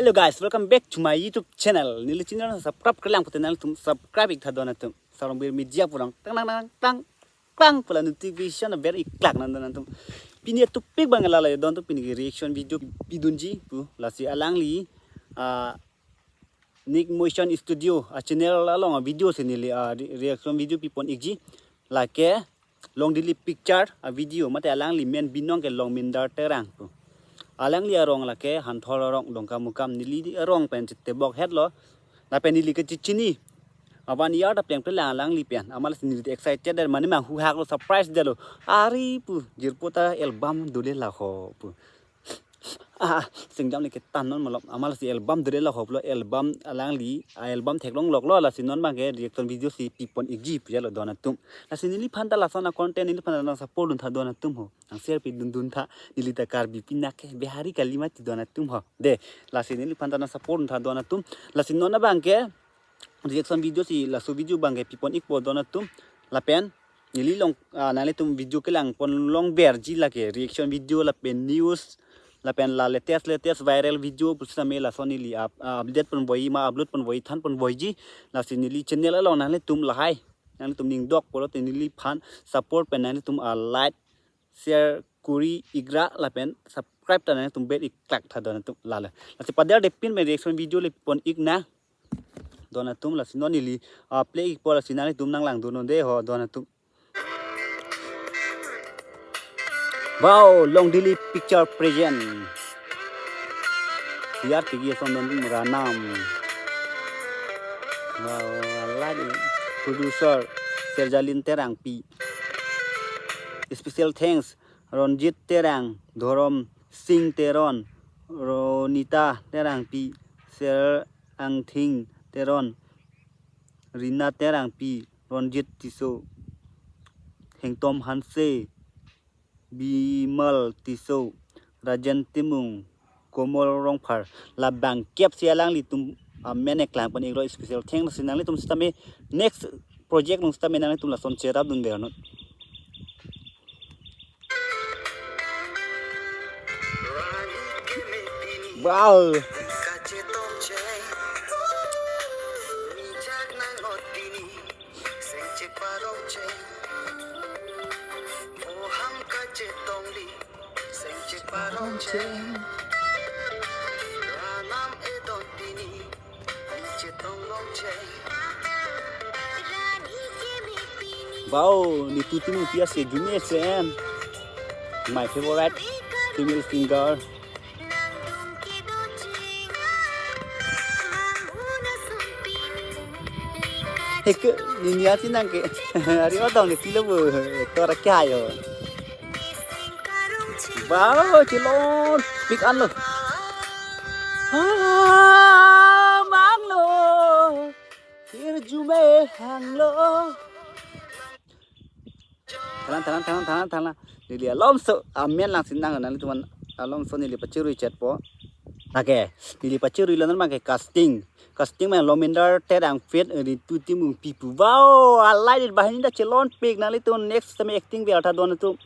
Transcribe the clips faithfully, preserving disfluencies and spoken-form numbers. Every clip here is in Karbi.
Hello guys, welcome back to my YouTube channel. Neli channel subscribe kelang pute nangtum subscribe ik tha don atum. Sarong Bir Media purang tang tang tang tang tang pula notification a ber ik klak nang don atum. Pini a topic abang lala don atum, pini ke reaction video pidunji pu, lasi alangli, ah, Nick Motion Studio a channel along a video si neli, ah, re-, reaction video pipon ikji. Lake Longdili Picture a video, mate alangli men binong ke Longmindar Terang pu. Alangli arong lake Hanthor arong Dongkamukam, neli arong pen chetebok hetlo. Lapen neli kechechini. Aban iyar ta plengple lang alangli pen. Amat lasi neli excited det, mane manghu haklo, surprise detlo. Ari pu, jirpo ta album dole laho pu. Ah, singjam le ketan non malom. Amat lasi album dole laho pulo, album alangli, a album theklong loklo, lasi non abang ke reaction video si pipon ikji pu jalo don atum. Lasi neliphan ta lason a content neliphan ta nang support dun tha don atum ho. Nang share pidun dun tha, neli ta Karbi pinak ke, Bihari kali mati don atum ho. De, lasi neliphan ta nang support dun tha don atum. Lasi non abang ke reaction video si laso video abang ke pipon ikpo don atum. Lapen neli long, ah, nanglitum video kelang pon long berji lake reaction video lapen news lapen la latest latest viral video pusitame lason neli up-, ah, update pon boi ma upload pon boi than pon boiji. Lasi neli channel along nanglitum lahai, nanglitum ning dok pulote neliphan support pen nanglitum, ah, like, share kuri ikra lapen subscribe ta nanglitum ber ik klak tha don atum lale. Lasi pader de pin me reaction video le pon ik na don atum, lasi non neli, ah, play ikpo, lasi nanglitum nang langdun non de ho don atum. Wow, Longdili Picture present. T R P G song don Ranam. Wow, I like it. Producer Serjalin Terangpi. Special thanks Ronjit Terang, Dhorom Singh Teron, Ronita Terangpi, Ser Angthing Teron, Rina Terangpi, Ronjit Tisso, Hengtom Hanse, Bimal Tisso, Rajen Timung, Komol Rongphar, labang kep si alanglitum amen eklang pon iklo, special thanks si nanglitum sitame next project along sitame nanglitum lason cherap dun ber non. Wow. Wow, nitu Timung Pi ase jume ase em. My favorite female singer. Heke, nini ati nang ke. Ari odong ke pilo bo, tor kya yo. Wow, chelonpik anlo. Ah, manglo. Hirjume hanglo. Thalang, thalang, thalang, thalang, thalang. Neli alomso amen lang sinang, nanglitum an alomso neli pachirui chetpo. Okay, neli pachirui lo nang ke casting. Casting ma Longmindar Terang feat Ritu Timung Pi pu. Wow, I like it, banghini ta chelonpik, nanglitum next time acting ber tha don atum.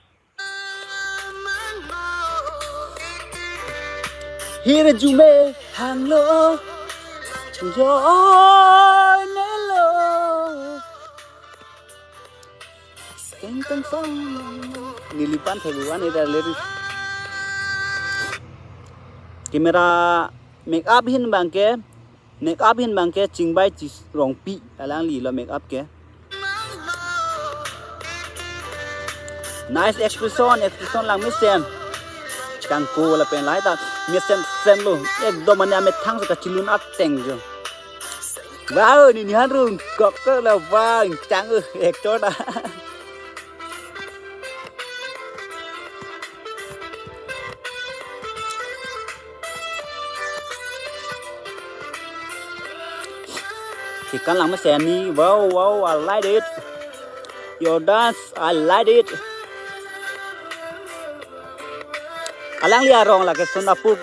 Hirjume hanglo, joy melo. Sing tong song. Neli pan thegu an ida lyrics. Camera makeup ahin abang ke, makeup ahin abang ke Chingbai Tis Rongpi, alangli lo makeup ke. Nice expression, expression lang mesen. Kangko lapen lahai ta mesen sen lo. Ekdom mane amethang si kachilun ateng jo. Wow, nini hanrung kok ke la bang chang, eh, actor ta. Chikan lang mesen ni. Wow, wow, I like it. Your dance, I like it. Alangli arong lake Sonapur,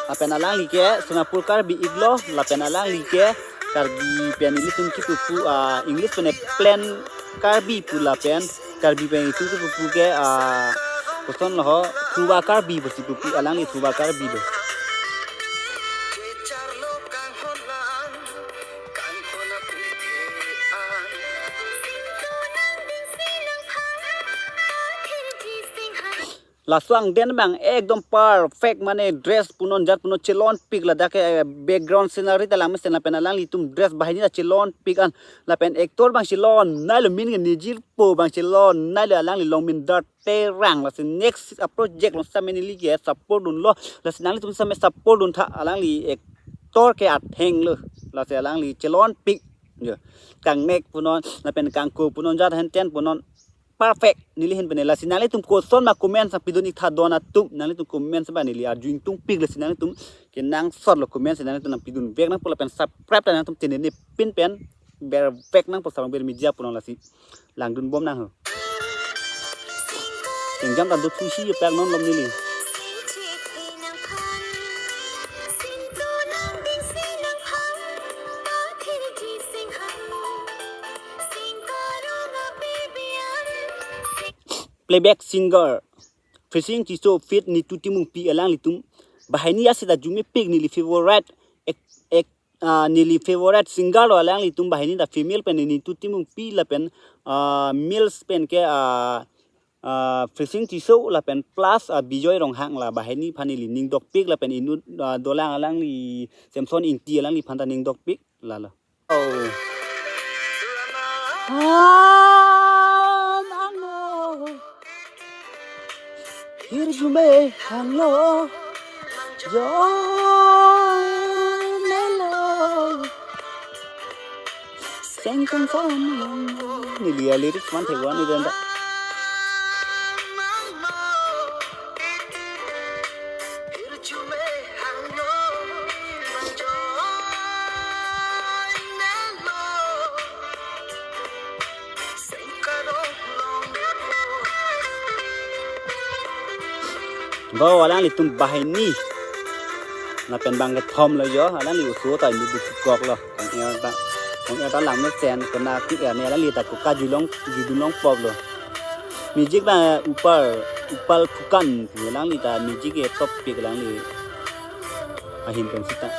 lapen alangli ke Sonapur Karbi iklo, lapen alangli ke Karbi pen ilitum kipupu, ah, English pen plain Karbi pu lapen Karbi pen itum kipupu ke, ah, koson lo ho, Thuba Karbi pusi pupu, alangli Thuba Karbi do. Laso angdeng abang ekdom perfect, mane dress punon jat punon chelonpik, ladak ke, eh, background scenery ta langmesen lapen alanglitum dress banghini ta chelonpik an, lapen actor abang chelonnailo, min ke nejirpo abang chelonnailo, alangli Longmin Dar Terang. Lasi next a project along sitame neli ke support dunlo, lasi nanglitum sitame support duntha, alangli actor ke athenglo, lasi alangli chelonpik. Yo, kangnek punon lapen kangko punon jat henten punon perfect neli ahin pen. Lasi nanglitum koson ma comment sang pidun-ik tha don atum, nanglitum comment sang ba neli arju ingtungpik, lasi nanglitum kenangsot lo comment sang nanglitum nangpidunvek nangpo lapen subscribe ta nanglitum channel ne pin pen bervek nangpo, Sarongpir Media punon, lasi langdunbom nang ho. Tengjam ta do thusi pak non lom neli. Playback singer Frising Tisso feat. Nitu Timungpi, alanglitum banghini asit arjumepik, neli favorite ek, ek, ah, neli favorite singer lo alanglitum banghini ta, female pen Nitu Timungpi lapen, ah, males pen ke, ah, ah, Frising Tisso lapen plus, ah, Bijoy Ronghang, la banghini aphan neli ning dokpik lapen inut, ah, dolang alangli Samson Ingti, alangliphan ta ning dokpik lalo. Oh. An angno. Hirjume hanglo. Jo melo. Sengkang samlong. Neli a lyrics man thewan ni denda. Bo alanglitum banghini. Lapen bang kethom lo jo, alangli oso ta inut dukok lo. Kong er ta, kong er ta langmesen, kona ki er ne alangli ta koka julong, judulong pop lo. Music ba Upal, Upal Phukan, alangli ta music e topic alangli ahin pen sita.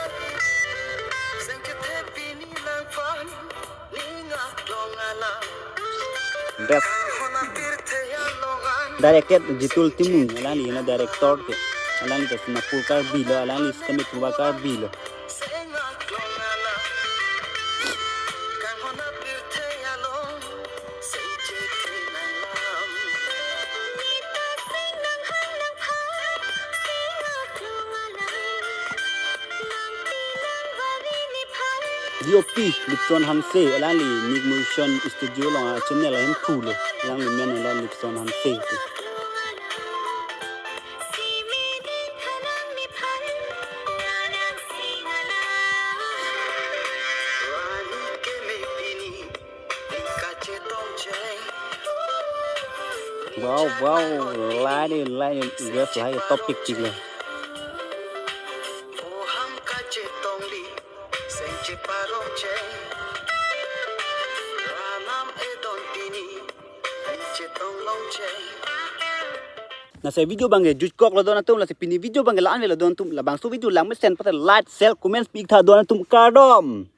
Best. Directed Jitul Timung, alangli na director ke. Alangli ta Sonapur Karbi lo, alangli sitame Purba Karbi lo. D O P Lipson Hanse, alangli Nick Motion Studio along a channel ahemphu lo, alangli men lo Lipson Hanse. Wow, wow, lain, lain, guys, lahai topic chiklo. Lasi video abang ke jutkok lo don atum, lasi pini video abang ke la-an lo don atum, labangso video langmesen pulote like, share, comments pi-ik tha don atum, kardom.